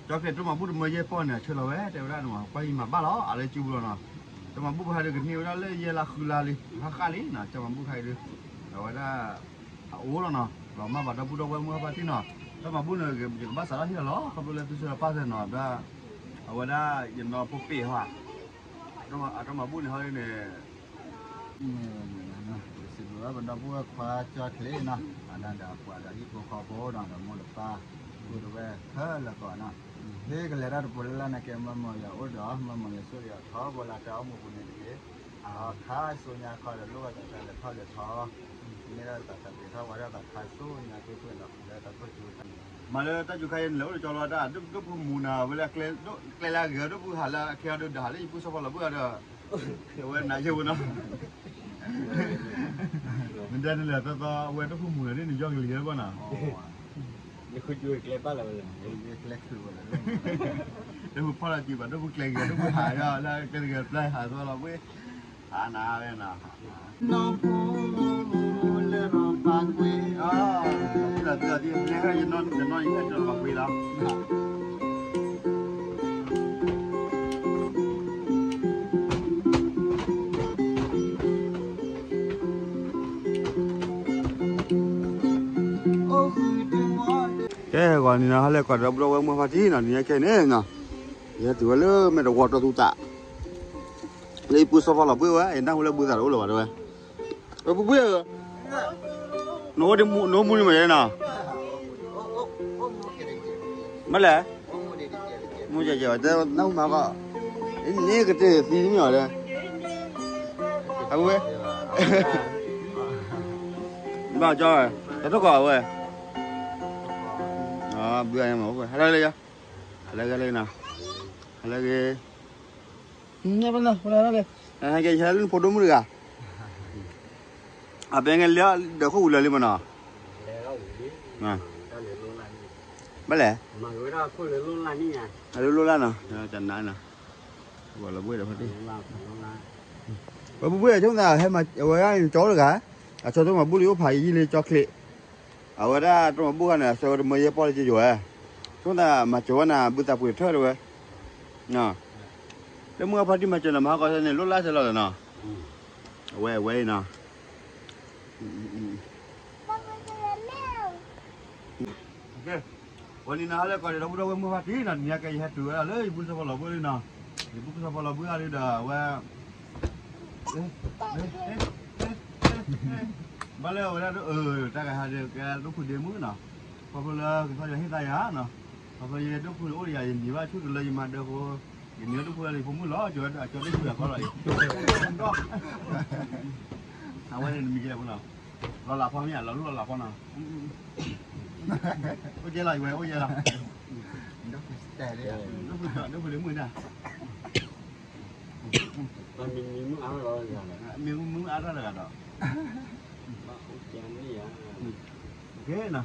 ကၠီချ့ တၢ်မၤဘူၣ်တမၢယဲၢ်ပီၢ်န့ၣ် အဆၢလီၤဝဲ တဲဝဲဒၣ်န့ၣ်မး ကွၢ်ယမၤဘၣ်လီၤ အလၢကၠူပူၤလီၤနီၤ. တၢ်မၤဘူၣ်ဖးဒိၣ်ကန့ၢ်ဝဲဒၣ်လၢယဲၢ်လါဃုလါလံ ဟးဃၣ်လံနီၤ တၢ်မၤဘူၣ်ခါအံၤဒုး အဝဲဒၣ် အအိၣ်လီၤနီၤ လီၤမၢ်ဘၣ်ဒီပုၢ်ဒီဝဲၢ်မုၢ်ဟါဖါတံၢ်နီၤ. တၢ်မၤဘူၣ်န့ၣ် ယကဘၣ်စးထီၣ်ဟ့ၣ်လီၤလီၤ ခီဖျိလၢသုဆၢပၢ်သ့ၣ်နီၤ ဒီး အဝဲဒၣ်ယနီၢ်ဖိပ့ၢ်ဟီ အတၢ်မၤဘူၣ်န့ၣ်ဟီဒ်န့ၣ် စံးဘျုးဘၣ်ပဒီပုၢ်ဝဲၢ်ခွါကၠီချ့နီၤ အဒၣ်ဒီးအပှၤဒီးဟံၣ်ဖိဃီဖိဒီး ဒီးမိၢ်ဒီးပၢ် ပုၢ်ဒီဝဲၢ်ခဲလၢာ်ကီးနီၤ ဟ့ၣ်ကလဲၤတၢ်တပူၤလၢ်လၢ်န့ၣ် ကဲမၢမၢယွၤအိၣ်ဒီး မၢမၢယွၤဆိၣ်ဂ့ၤအီၤထီဘိလၢတၢ်အိၣ်မူပူၤန့ၣ်တက့ၢ်. အခါဆူညါခီဒီး လိၣ်ဘၣ်တၢ်တၢ်လဲၤထီၣ်လဲၤထီ မ့ၢ်ဒၣ်တၢ်သးပ့ၤထီၣ်ဝဲဒၣ်သးခါဆူညါခီဖျိဒီး လၢတၢ်ခိၣ်ဆူ မၤလၢတၢ်စူၤခါအံၤန့ၣ် လဲၤအိၣ်လၢကၠီလီၤတၢ် ဒိၣ်ဒိၣ်ဖိမူၤနၤ ဝဲလၢကျဲလၢအဂ့ၤ ဒိၣ်ဖိဟးလၢအခဲအံၤဒီး ဟးလၢယပုၢ်စီၤဖီလီၤဘှံးအီၤဒီး အဝဲနၤယဲၢ်ဝဲနီၤ မ့ၢ်ဒၣ်န့ၣ်လဲၣ် သီသီအဝဲဒိၣ်ဖိမူၤနၤဒ်န့ၣ် ယီၢ်ကလံၤလၢဘၣ်နီၤ ကျဲလၢ ဒိၣ်ဖိဖီၣ်လီၤစုၤဘၣ် ဒိၣ်ဖိကျဲဂ့ၤ ဒိၣ်ဖိဟးယီၤလၢကျဲတဂ့ၤ ပျၢ်ဟးသီလီၤဘှံး ဟးနၤဝဲနီၤ လီၤသံလီၤသံလီၤသံ ယနီၢ်ယဟဲကၠီလီၤဘှံးလီၤ ကဲ ဂီၤန့ၣ်နီၤ ဟဲလၢကီၢ်ဒီပုၢ်ဒီဝဲၢ်မုၢ်ဟါဖါတံၢ်နီၤ နံၤညါခဲအံၤန့ၣ်နီၤ ယဟဲတုၤဝဲလၢမဲာ်တဝီတီသူတး လၢယပုၢ်စီၤဖီလီၤဘှံးဝဲ ယနၢ်ဟူလၢဘုသးတအိၣ်လၢၤဘၣ်တဲဝဲ ပပုၢ်ဧၢ နအိၣ်မူန့ၣ်မ့ၢ်ယဲနီၤ မ့ၢ်လဲၣ် မူကဲကဲတဲနၢ်ဟူမၤကီး န့ၣ်ကတၢၢ်သံမ့ၢ်အီၤဒီး အဝဲ ဘၣ်ကၠီ တထိၣ်ကီးအဝဲ ဘုမ့ၢ် ဟဲလၢယ ဟဲလၢဂ့ၤလၢနီၤ ဟဲလၢဂ့ၤ ညါပနၤ ပနၤလၢ ဟဲက့ၤဟဲလၢဖိဒိၣ်မုၣ်တဂၤ အဘဲငယ်လၢဒၢးခိၣ်ဝူၤလၢာ်လံမနီၤ ဘၣ်လဲၣ် အလိၣ်လိၣ်လၢ်နီၤ တနၤနီၤ လီၤဘှံးဒီးဖါတံၢ် ပပုၢ်ဝဲၢ်ဆိကမိၣ်သး ဟဲမၤဝဲဒၣ်ကၠီတဂၤ အဆၢတၢ်မၤဘူၣ်လံအိၣ်ဖးယံာ်လံကၠီချ့ အဝဲဒၣ်တၢ်မၤဘူၣ်ခါန့ၣ် အဆၢဝဲတမၢယဲၢ်ပီၢ်လၢကၠိဝဲ ဆိကမိၣ်သးမၤစၢၤဝဲနၤ ဘုသးပှ့ၤထၢၣ်တဲဝဲ လၢမုၢ်အဖါတံၢ်မၤစၢၤနၤ မၤဟးဂီၤဆၢန့ၣ် လိၣ်လၢ်ဆၢလီၤလၢနီၤ အဝဲအဝဲအံၤနီၤ ဝဲန့ၣ်နီၤ ဟဲလၢကီၢ်ဒီပုၢ်ဒီဝဲၢ်မုၢ်ဖါတံၢ်နီၤ နံၤညါကဲ ယဟဲတုၤဝဲဒၣ်လၢယပုၢ်စီၤဖီလီၤဘှံးလံနီၤ ယပုၢ်စီၤဖီလီၤဘှံးအီၤဒုးဒီး အဝဲ ဘၣ်လၢအဝဲဒၣ် တၢ်ကဟးဒီး ကဲဒိၣ်ဖုဒ့မုၣ်နီၤ ခီဖျိလၢကစၢ်ယွၤဟ့ၣ်သးယၤနီၤ ခီဖျိယဒိၣ်ဖုအိၣ်ဒီးယၤ ယမံၤဘၣ်ဆူၣ်တုၤလၢယမၤဒၢးဃိ ယမံၤဒိၣ်ဖုလၢယဖိမုၣ်လီၤ ကၠီဒိၣ်ဖုအဃီလီၤ အဝဲန့ၣ်နမံၤကဲလၢဖိနီၤ လီၤလးဖီမ့ၢ်ဧါ လီၤလူလီၤလးဖီနီၤ အိၣ်ကဲလီၤ ယဝဲအိၣ်ယဲလီၤ ဒိၣ်ဖုဒ့မုၣ်န့ၣ် မ့ၢ်မုၢ်အါထီၣ်တဂၤဒီး ကဲနီၤ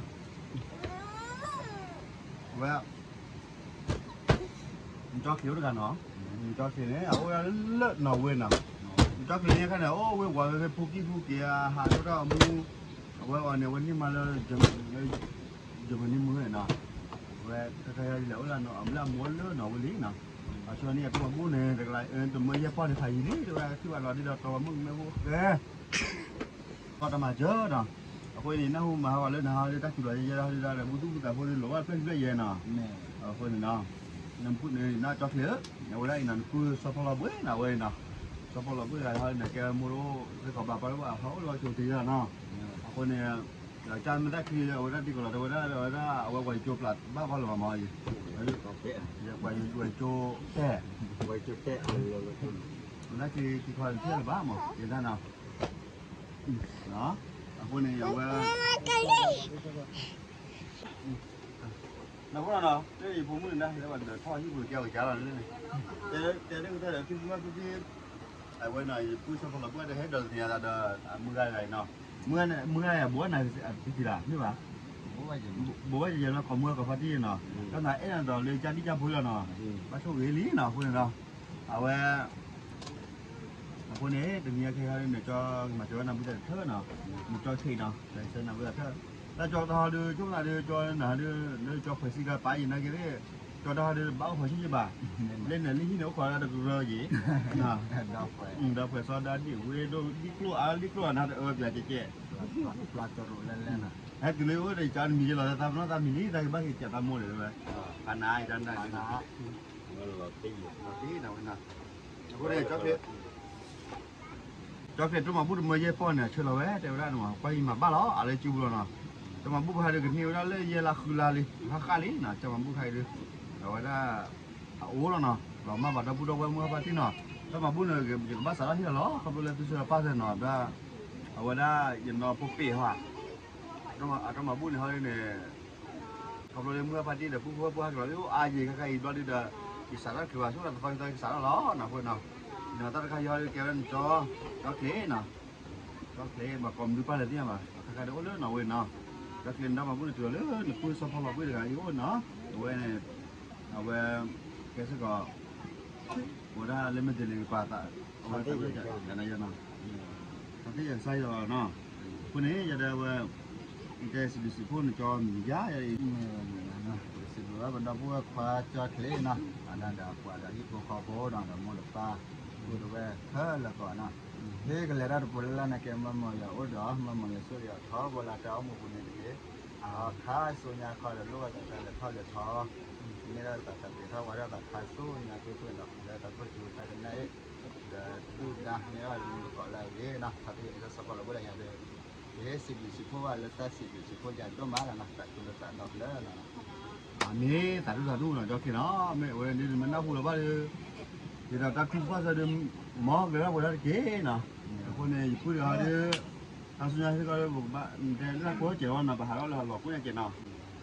ဝဲ ကၠီချ့အိၣ်တဂၤနီၤ ကၠီချ့န့ၣ် အအိၣ်ဝဲဒၣ်လၢနီၣ်ဝ့နီၤ ကၠီချ့န့ၣ်ခါန့ၣ် အိၣ်ဝဲဝၤဝဲဖဲဖိကံၢ်ဖိက့ၤ ဟးထီၣ်တၢ်အမူ အဝဲအီၤန့ၣ် အဝဲန့ၢ်မါလၢ Germany မုၢ်နီၤ ဝဲခဲခါယလဲၤအိၣ်လၢအမူလၢနီၣ်ဝ့လံနီၤ အဆၢန့ၣ် အတၢ်မၤဘူၣ်န့ၣ် တကလး တမၢယဲၢ်ပီၢ်န့ၣ် ဖးယံာ်လံ တဲဝဲ ထံၣ်ဘၣ်လီၤဒ်ဒီး တီမုၣ်ကမဲဖိဃဲ ကီၢ်တၢ်မၤစၢၤနီၤ အဃိန့ၣ် နၢ်ဟူမၤဟးဂီၤလၢနဟးဒီးတၢ်စူၤလီၤယဲယဲလီၤဒ်ဒီး ဘူၣ်သူၣ်ဘူၣ်သးဖိန့ၣ် လိၣ်ဘၣ်ဖျၢၣ်ဖျၢၣ်ယဲနီၤ အဃိန့ၣ်နီၤ နဖုန့ၣ်နီၤ ကၠီချ့ဧၢ အဝဲဒၣ်အံၤနီၤ နဖုစီၤဖီလီၤဘှံးနီၤ အဝဲအံၤနီၤ စီၤဖီလီၤဘှံးတဂၤဟီန့ၣ် ကဲမိၢ်တအိၣ် သ့ၣ်ကီးဘၣ်ပၢ်တအိၣ်ဘၣ် ဟးအိၣ်လီၤကၠိတ့ၢ်ယဲနီၤ အဃိန့ၣ် ဒီးကၢ်မ့ၢ်တၢ်ချံ အဝဲဒၣ်တံၢ်ကီးလီၤ တဲဝဲဒၣ် အဝဲဒၣ် အဝဲပှၤယကၠိပျၢ်ဘၣ်ဖီလၢၤဘၣ်မးအံၤ ပှၤယကၠိတဲ ပှၤယကၠိတဲ နၢ်က့ၤက့ၤခီတထံၣ်လၢၤဘၣ်မး ယဲဒၣ်နီၤ အဃိန့ၣ် အဝဲ နၢ်ဟူနီၤ လၢယဖိမုၣ်န့ၣ်ဒၣ် လၢပှၤဒီးထီၣ်ဟံၣ်ပူၤကဲဝဲကါလီၤန့ၣ် တဲတဲဒ်ကတၢၢ်ဒီး ဖံဖုဖံဖု အဝဲနီၤ ယပုၢ်စီၤဖီလီၤဘှံးဒီး ဟဲဒိးသ့ၣ်ညါသးဒီး မုၢ်ဂၤတဂၤအံၤနီၤ မုၢ်ဂၤ မုၢ်ဂၤယဘိးနၤ အတံၢ်တံၢ်လၢ မ့ၢ်ဘၣ် ဘိးဘၣ်ယဲယဲလၢကီၢ်မုၢ်ဂၤကီၢ်ဖါတံၢ်နီၤ တၢ်နၤအဲၣ်နၤဒီးလၢကၢ်ဒံကၢ်ဖိလီၤနီၤ ဘၣ်ဆိၣ်ဂ့ၤလံနီၤ အဃိန့ၣ်ဒီး အဝဲ အဃိန့ၣ် တနံၤအံၤခဲအံၤန့ၣ် ကၠီကမၤစၢၤဝဲနၤဘုသးတထၢၣ်နီၤ မုၢ်ကၠီချ့နီၤ ကစၢ်နၤဘုသးတထၢၣ် တၢ်ကၠီတဟီဒီး ကၠိမနၤဒီး ကၠီနၤဒီး လၢကၠီခွဲးစံကါပာ်ယံၤနာ်က့ၤသ့ၣ် ကၠီတၢ်ဟီဒုးဘၣ်အိၣ်ဖီဆံယဘၣ်, လၢန့ၣ်လၢဟံၣ်န့ၣ်အိၣ်ခိးဒၣ်တကရၢယံၤ, ဒီးပှဲၤစီဒၣ်ဒံၣ်ဝ့ၢ်ဒိၣ်ဒံၣ်ကျိၣ်အါဒံၣ်ကျိၣ်အနၤတအၢကျးကဲကဲ, ဟဲတုၤလၢအိၣ်ဒီးကၠီတမံၤယလီၤသးပနီၣ်သးမံၤလံ သးကဘၣ်က့ၤကးသးမိၢ်ဒီးဝဲ, ဖးနါယတၢ်နၢ်ဒုး, အဃိန့ၣ် ကၠီဖျဲးတိၢ်မၤဘူၣ်တမၢယဲၢ်ပီၢ်န့ၣ် အဆၢလီၤဝဲ တဲဝဲဒၣ်န့ၣ်မး ကွၢ်ယံၤမၤဘၣ်လီၤ အလၢကၠူပူၤလီၤနီၤ, တိၢ်မၤဘူၣ်ပဟးဒုးကန့ၢ်ဝဲဒၣ်လၢယဲၢ်လါဃုလါလံ ဟးဃၣ်လံနီၤ ကၠီမၤဘူၣ်ခါအံၤဒုး, အဝဲဒၣ် အအိၣ်လီၤနီၤ လီၤမၢ်ဘၣ်ဒီပုၢ်ဒီဝဲၢ်မုၢ်အဖါတံၢ်နီၤ, တိၢ်မၤဘူၣ်န့ၣ် ယကဘၣ်စးထီၣ်ဟံၣ်လီၤလီၤ ခီဖျိလၢသုဆၢဒီးပၢ်ဆၢနီၤ ဒီး အဝဲဒၣ်ယနီၢ်ဖိပ့ၢ်ဟီ အတိၢ်မၤဘူၣ်န့ၣ်ဟီဒုးန့ၣ် ခီဖျိလၢမုၢ်အဖါတံၢ်ဒီး ပုၢ်ဖိဝဲၢ်ဖိဟဲက့ၤလီၤ အိၣ်အါယံၤခဲခါအံၤဘျီဒုးဒီး ယစးထီၣ်ချုးဘၣ်ဆိၣ်လီၤတသီတသီ ယကစးထီၣ်လီၤနီၤ အဃိနီၤ, ယနီၢ်တၢ်တခါယဟီဒုးကဲဝဲဒၣ်န့ၣ်ကၠီ, ကၠီချ့နီၤ, ကၠီချ့ ဘၣ်ကိးမနုၤပၢ်လဲၣ်သ့ၣ်ညါဘၣ် ခဲခါဒုးအိၣ်လၢနီၣ်ဝ့နီၤ, ကၠီချ့န့ၣ် တိၢ်မၤဘူၣ်န့ၣ်တုၤလီၤလၢနပုၢ်စီၤဖီလီၤဘှံးတဂၤအံၤအိၣ်နီၤ, အဝဲန့ၣ် အဝဲ ကဲစ့ၢ်ကီး ဝဲဒၣ်လၢမ့ၢ်တလံၤကပၤသး အဝဲသးယနီၤ, သးသ့ၣ်ယကစၢ်ယွၤနီၤ, အဃိန့ၣ် ယဒၣ်ဝဲ ယတဲစံးဘျုးစံးဖှိၣ်န့ၣ်ကၠီမံၤယါယါအံၤ, စံးဘျုးဝဲပဒီပုၢ်ဝဲၢ်ခွါကၠီချ့နီၤ, အဒၣ်ဒီးအပှၤဒီးဟံၣ်ဖိဃီဖိဒီး ဒီးမိၢ်ဒီးပၢ် ပုၢ်ဒီးဝဲခဲလၢာ်ကီးနီၤ, ဟ့ၣ်ကလဲၤတၢ်တပူၤလၢ်လၢ်န့ၣ် ကဲမၢမၢယွၤအိၣ်ဒီး မၢမၢယွၤဆိၣ်ဂ့ၤအီၤထီဘိလၢတၢ်အိၣ်မူပူၤန့ၣ်တက့ၢ်, အခါဆူညါခီဒီး လိၣ်ဘၣ်တၢ်တၢ်လဲၤထီၣ်လဲၤထီ မ့ၢ်ဒၣ်သးတၢ်ပ့ၤထီၣ်ဝဲဒၣ်သးခါဆူညါကျိၤကျိၤဒီး လၢတၢ်ခိၣ်ဆူတၢ်ကနၣ်အံၤ, ဒီးဒုၣ်ဒါမ့ၢ်အီၤလၢမူတကိးလၢအဂ့ၤနီၤ, ခါသ့ၣ်ကစၢ်စီၤပီလူးဘၣ်လၢညါဒီး ယဟ့ၣ်စံးဘျုးစံးဖှိၣ်ဘၣ်လၢတၢ်စံးဘျုးစံးဖှိၣ်ယၤဒိၣ်မးလီၤနီၤ, တၢ်ထူလၢတၢ်ဒီဖျၢၣ်လီၤနီၤ, အမ့ၢ်သးဒူၣ်သးဒူၣ်နီၤ ကၠီချ့နီၤ, မ့ၢ်အဝဲန့ၣ်ဒ်နမ့ၢ်နၢ်ဟူလီၤဘၣ်ဒီး ဒ်သိးတၢ်ထုကဖၣ်စၢၤဒီး မ်ကဲထီၣ်ပှဲၤထီၣ်တက့ၢ်နီၤ, အဃိန့ၣ် ယပုၢ်ဒီးဟီဒီး ခါဆူညါစ့ၢ်ကီးဒီး ပကဘၣ်တဲလၢတၢ်ကိးကဲးဝဲနီၤ ပဟးထီၣ်လၢဟးလီၤကိးညါကဲးနီၤ,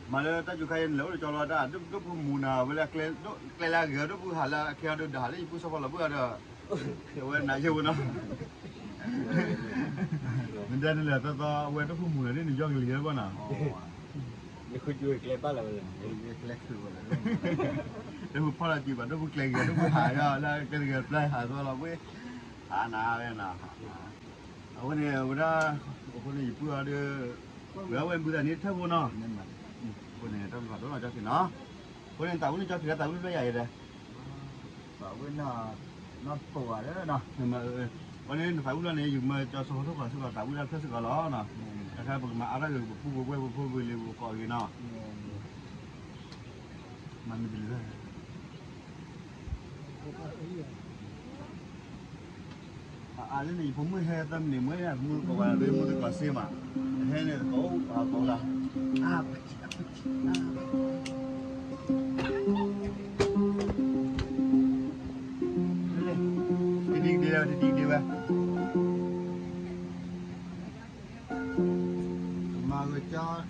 မၤလၢတၢ်စူၤခါအံၤန့ၣ် လဲၤအိၣ်ဒီးကၠီလီၤတၢ် ဒိၣ်ဒိၣ်ဖိမူနီၤ ဝဲလၢကျဲလၢအဂ့ၤ ဒိၣ်ဖိဟးလၢအချ့အီၤဒီး ဟးလၢယပုၢ်စီၤပီလူးဘၣ်ဒီး အဝဲနၤယဲၢ်ဝဲနီၤ, မ့ၢ်ဒ်န့ၣ်လဲၣ် သီသီ အဝဲဒိၣ်ဖိမူနီၤ ဒ်န့ၣ်ယီၢ်ကလံၤဘၣ်နီၤ, ကျဲဘၣ်လီၤဝဲ, ဒိၣ်ဖိဖီၣ်လီၤတံၢ်ဘၣ် ဒိၣ်ဖိကျဲဂ့ၤ ဒိၣ်ဖိဟးဒီး လၢကျဲတဂၤပျၢ်ဟးသီလီၤဝဲ, ဟးနၤဝဲနီၤ အဃိန့ၣ် ဝဲဒၣ် အဃိန့ၣ် ယပုၢ်အီၤဒီး ဝဲအဝဲဘုသးန့ၣ်ထၢၣ်ဖိနီၤ, အဃိန့ၣ် တၢ်ဘျုးဖးဒိၣ်နီၤ ကၠီဖံးနီၤ, အဃိန့ၣ် သးဝံၣ်န့ၣ် ကၠီဖံးလၢသးဝံၣ်ဖျၢၣ်ယၤအံၤဒီး သးဝံၣ်နီၤ နီၢ်ပိာ်ဝဲလၢနီၤ, အဃိန့ၣ် နသးဝံၣ်လီၤန့ၣ် ယမၢကၠီစီၤဖီထိၣ်ကီးစ့ၢ်ကီး သးဝံၣ်တၢ်ဖျၢၣ်စ့ၢ်ကီးလီၤနီၤ, တၢ်ခါပကမၤအါထီၣ်က့ၤ ပပုၢ်ပဝဲၢ်ပဖိပလံၤပကိးဂ့ၤနီၤ မၤမ့ၢ်တလံၤဘၣ် အလၢန့ၣ် ယဖိမုၣ်ဟဲသၢမံးနံးမ့ၢ် မူသကိးဝဲလၢမူသကိးစ့မး, ဟဲန့ၣ်သကိးအိၣ်ပှၤကိးလၢ တဒံကဒ့ဝဲ တဒံကဒ့ဝဲ မၤဂ့ၤကၠီချံး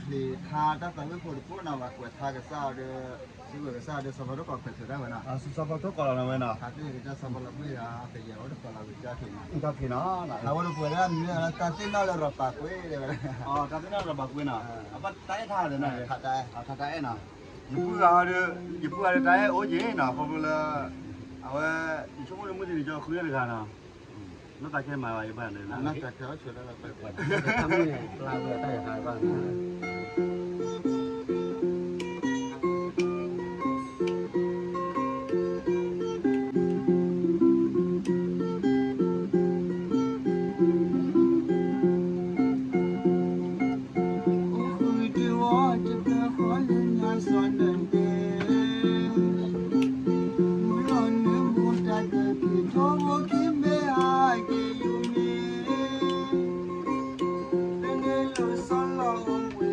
ထါတၢ်သးဝံၣ်ဖိတကိးနီၤ ပှၤကွဲးထါကစၢ်ဒီး စံးဝဲကစၢ်ဒီး စီၤပီထိၣ်ကီးကွဲးထုးတၢ်ဝဲနီၤ, စီၤပီထိၣ်ကီးလီၤနီၤဝဲနီၤ, ခါသ့ၣ်ကစၢ်စီၤပီလီၤဘှံးဒီး ကယဲၢ်အိၣ်တကိးလီၤဝဲကၠီချံးနီၤ, ကၠီချံးနီၤ, အဝဲတပှဲၤဒၣ်မ့ၢ်တၢ်သ့ၣ်နီၣ်လၢရီၤပာ်ကွံာ်တဲဝဲ, တၢ်သ့ၣ်နီၣ်လၢရီၤပာ်ကွံာ်နီၤ, အဘၣ်တၢ်အဲၣ်ထါဒီးနီၤ, ထါတၢ်အဲၣ်နီၤ, ယပုၢ်ဂၤဒီး ယပုၢ်ဂၤဒီးတၢ်အဲၣ်အိၣ်က့ၤနီၤ ခီဖျိလၢ အဝဲ ယဆိကမိၣ်လၢမုၢ်တနံၤကၠီဃုတဂၤနီၤ နီၢ်သးခဲမၤဘၣ်ယဘၣ်န့ၣ် နီၢ်သးခဲအီၣ်ဆိးတၢ်လီၤ အိၣ်ဃုာ်တ့ၢ်ဝဲတသၢဃီလၢညါစီၤနၢၤဒဲး, မုၢ်လီၤနုာ်မူတၢ်ကက့ၤထီၣ်အိၣ်ခံဘဲအက့ၤယိာ်န့ၣ်, တန့ၢ်လၢစီၤလီၤအိၣ်ဝဲ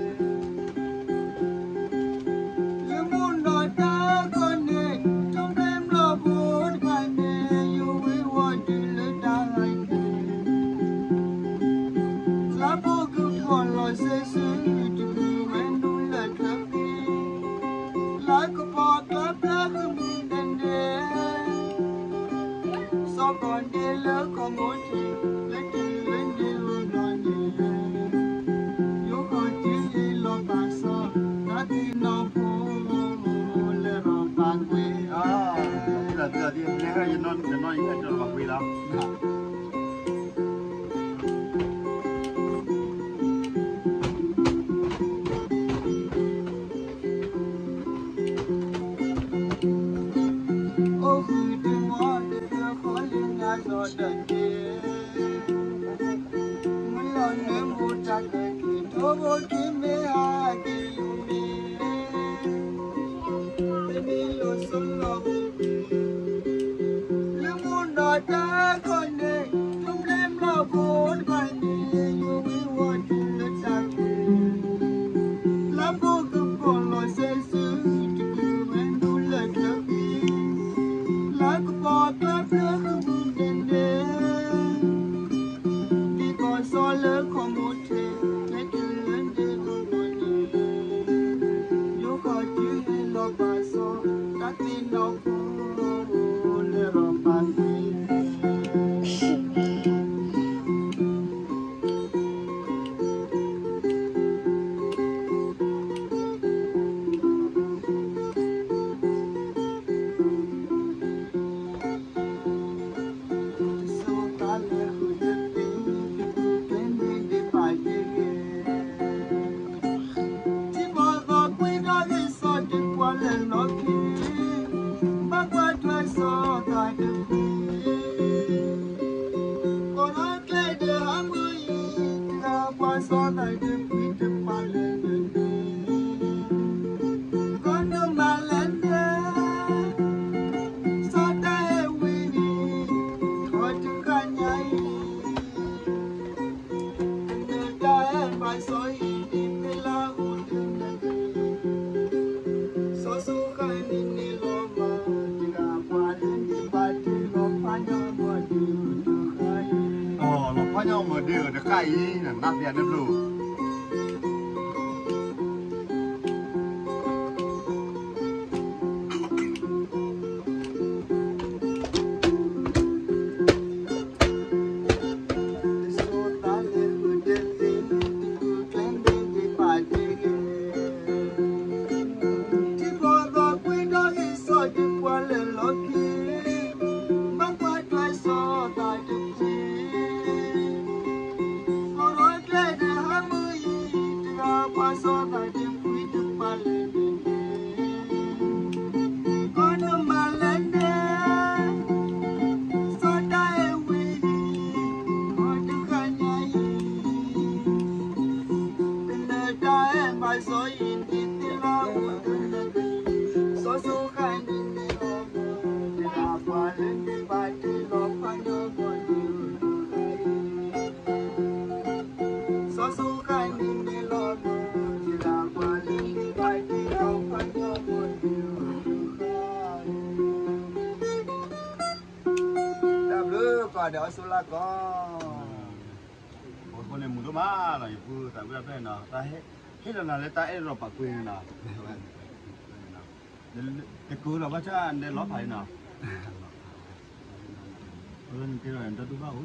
လၢမူနီၢ်တၢ်ခီန့ၣ် ထူၣ်ဖျဲးဘျီဖိတဖၣ်န့ၣ် ယိၤဝ့ၤဝီၤတုၤလၢတၢ်ဂၤက့ၤ, လါဖိကဖီၣ်လီၤစ့စုတဂုၤဝဲနုာ်လၢထၢၣ်ဃံ, လါကပီၤကျါဖျါဃမုၢ်ဒဲးဒဲး စီၤကီးဒ့လၢကီၢ်မိထံး လၢတုၤလၢန့ၣ်အဘျီန့ၣ် ယိၤဃီၤတုၤလီၤပာ်စီၤ တၢ်သ့ၣ်နီၣ်ဖိ လၢရီၤပာ်ကွံာ် လၢယနီၢ်ယဟဲကၠီရီၤပာ်ကွံာ်လီၤ. ဖိက့ၤမ့ၢ်အက့ၤယိာ်မ့ၢ်, တမ့ၢ်လိာ်စိလီၤ, လၢမူဒီးတၢ်ခီန့ၣ်, ထူၣ်ဖျဲးဘျီၣ်ဖိတဖၣ်န့ၣ် ယိၤဝ့ၤဝီၤတုၤလၢတၢ်ကွံ, လါဖိကပီၤလီၤစဲးဆူ တကုၤဝဲဒိၣ်လၢကျၢၤကွံ, လါကပီၤကျါဖျၢၣ်ဃုာ်မုၢ်နံၤန့ၣ် ဒ်ကီၢ်စီလၢခီၣ်မိၣ်ထံး, လဲၤတုၤလၢဒ့ဒိၣ်မီၢ်န့ၣ်, ယိၤဃီၤတုၤလီၤပာ်စီ, တၢ်သ့ၣ်နီၣ်ဖိလၢရီၣ်ပာ်ကွံ. ထံဖိကီၢ်ဖိဒီးဂ့ၢ်စီတပှၢ်လၢလီၢ်ခံ, ဘၣ်ကွၢ်ထွဲစီသးတဖု, ကီၢ်ဒီးကျဲဒီးဟးမုၢ်အံၤ, တဂၤပှၤစီသးတဖုတပှၢ်လၢလီၢ်ခံ, ကီၢ်ဒိၣ်မးလဲၣ်န့ၣ်, စီၤတၢ်အဲၣ်ဝံၤအံၤ, ထီၣ်တခါညါအံၤ လီၤဖီၣ်ညီမီၤဒ့ဧၢတခါအံၤ နနၢ်ပၢၢ်န့ၣ်ဘျီ ထံဖိကီၢ်ဖိဒီးဂ့ၢ်စီတပှၢ်လၢလီၢ်ခံ, ဘၣ်ကွၢ်ထွဲစီသးတဖု, ကီၢ်ဒီးကျဲဒီးဟးမုၢ်အံၤ, တဂၤပှၤစီသးတဖုတပှၢ်လၢလီၢ်ခံ ကီၢ်ဒိၣ်မးလဲၣ်န့ၣ်, စီၤတၢ်အဲၣ်ဝံၤအံၤ, ထီၣ်တခါညါအံၤ, ကနၢၤတၢ်အဲၣ်ဘၣ်စီအံၤ ဒ်သိးလၢအိၣ်တနၢၤ, စီၤစိၤဃၣ်န့ၣ်န့ၣ်လီၤ, တဂၤပှၤလၢန့ၣ်ဘၣ်တ့လီၤပှၤညီမီၢ်ဒ့ စီၤစိၤဃၣ်န့ၣ်န့ၣ်လီၤ, တဂၤပှၤလၢန့ၣ်ဘၣ်တ့လီၤပှၤညီမီၢ်ဒ့, တၢ်ဘျုးကီးဒီးအီၤစိၤလၢကီး, အဃိန့ၣ်မုာ်ဒိၣ်မးလီၤ ယပုၢ်သးဝံၣ်အဖျဲၣ်နီၤ, တၢ်ဟ့ၣ်လီၤနၤလၢတၢ်အဲၣ်ဒိးပာ်ကွံာ်န့ၣ်နီၤ, တကိးလီၤဘၣ်ဆၣ်ဒဲးလီၤဖးအံၤနီၤ, အဝဲနတဲလီၤတၢ်ဒိၣ်ဘၣ်အိၣ်ယၤမ့ၢ်မ့ၢ်ယၤတၢ်ဘီဃးတၢ်အဲၣ်တၢ်ကွံ တၢ်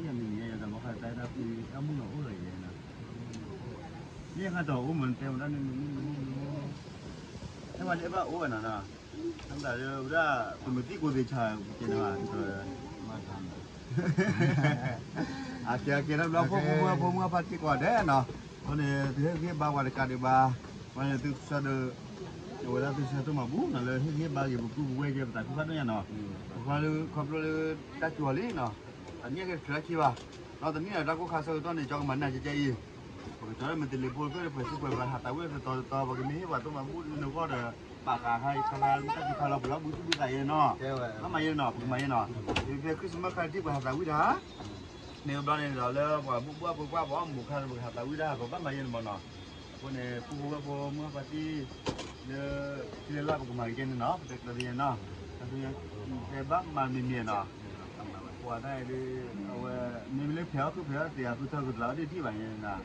မုၢ်လီၤအိၣ်လီၤယဲနီၤ, မ့ၢ်ယခါတီၤအိၣ်မးနတဲမတၢ်န့ၣ် နမုၢ်နမုၢ်နမုၢ်, အဲၣ်ဘၣ်ဒဲးဘၣ်အိၣ်ဝဲနီၤနီၤ, တၢ်လၢဝဲဒၣ် ပမ့ၢ်သံကိးသ့ၣ်ဆါ ကဲန့ၣ်ဘၣ် အကဲကဲတၢ်ဘျုးဖိမုၣ်ဖိမုၣ်အဖါတံၢ်ကိးဂၤဒဲးနီၤ, အဃိန့ၣ် သုဟ့ၣ်ဂံၢ်ဘါဝဲတကးဒံးဘၣ်, အဃိန့ၣ် သုကစၢ်ဒီး အဝဲဒၣ်သုကစၢ်တမၤဘူၣ်နီၤ လၢဟ့ၣ်ဂံၢ်ဘါက့ၤပပုၢ်ပဝဲၢ်က့ၤပသးခုဖးဒိၣ်ညါနီၤ, ခီဖျိလၢတၢ်ကၠီလံနီၤ, တနံၣ်က့ၤတချုးလၢခံဘၣ်, ဒီးတနံၣ်ဒီးတၢ်ကိၢ်ခါဆၢကတီၢ်န့ၣ် ကၠီကမၤနၢ်ကဲကဲအံၤ, ပကတီၤလၢမ့ၢ်တလ့ၤဖိတဖျၢၣ်တဖျၢၣ်စုပှဲၤပှဲၤဟးသးဝံၣ်တတီၤတတီၤ ပကမ့ၢ်ဟ့ၣ်ပှၤတမၤဘူၣ်နဂီၢ်ဒီး ဘၣ်ဃးခါဆါလၢတၢ်ဖံးခါလီၤပလီၤဘုသူၣ်ဘုသးအံၤနီၤ, ဘၣ်မၤယဲနီၤ ပကမၤယဲနီၤ, ဖဲ Christmas ခါတံၢ်ပှၤဟးသးဝံၣ်တၢ် န့ၣ်ဘျီန့ၣ်ဒီးလၢပှၤဘူၣ်ဘၣ်ဖိခွါပှၤအီၣ်မူးခါ ပကဟးသးဝံၣ်တၢ်ပဘၣ်မၤယဲန့ၣ်မးနီၤ, အဃိန့ၣ် ပုၢ်ဖိဝဲၢ်ဖိမုၢ်ဖါတံၢ် လၢ ထံလၢလၢပကမၤကဲန့ၣ်နီၤ ပတဲကျၢၤယဲနီၤ, တဲဘၣ်မၤမံၤမံၤနီၤ, ပှၤတၢ်အံၤဒ် အဝဲ မ့မ့ၢ်လၢဖဲးအီၣ်ခုၣ်ဖဲးအီၣ်သ့ၣ် အသုထၢကတလးအီၣ်ဒ့ၣ်ထံၣ်ဘၣ်ယဲနီၤ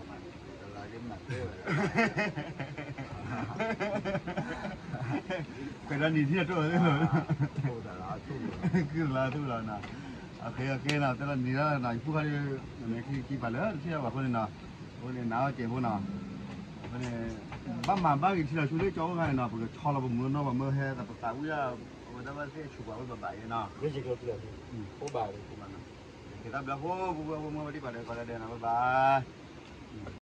ခွဲးဒီးနံၤထံၣ်အတိၢ်သ့ၣ်လီၤ, ကုၢ်လါထူၣ်လီၤနီၤ, အဃဲအဃဲနီၤ တဲလီၤနံၤလီၤနီၤ ယဖိခါဒ် နမ့ၢ်ခံကံပာ်လၢတထံၣ်ဘၣ်အဃိန့ၣ်နီၤ, အဃိန့ၣ် နၤအီၣ်ကဲးဖိနီၤ, အဃိန့ၣ် ဘၣ်မၤဘၣ်ဂ့ၤထံလီၤဆူလၢကၠီအိၣ်ခါန့ၣ်နီၤ ပကဆီလီၤပမုၢ်နီၢ်ပမၢဟဲသးပသးဝံၣ်ဒၣ်, အဝဲဒၣ်ဘၣ်သ့ၣ်ဆူးပှၤဝဲဘၣ်ဘၣ်ယဲနီၤ, ကဲတၢ်ဘျုးဖိ ပဝဲဖိမုၢ်ဝဲဒ်ပှၤဒီးကီးဒဲးနီၤ ဘၣ်ဘၣ်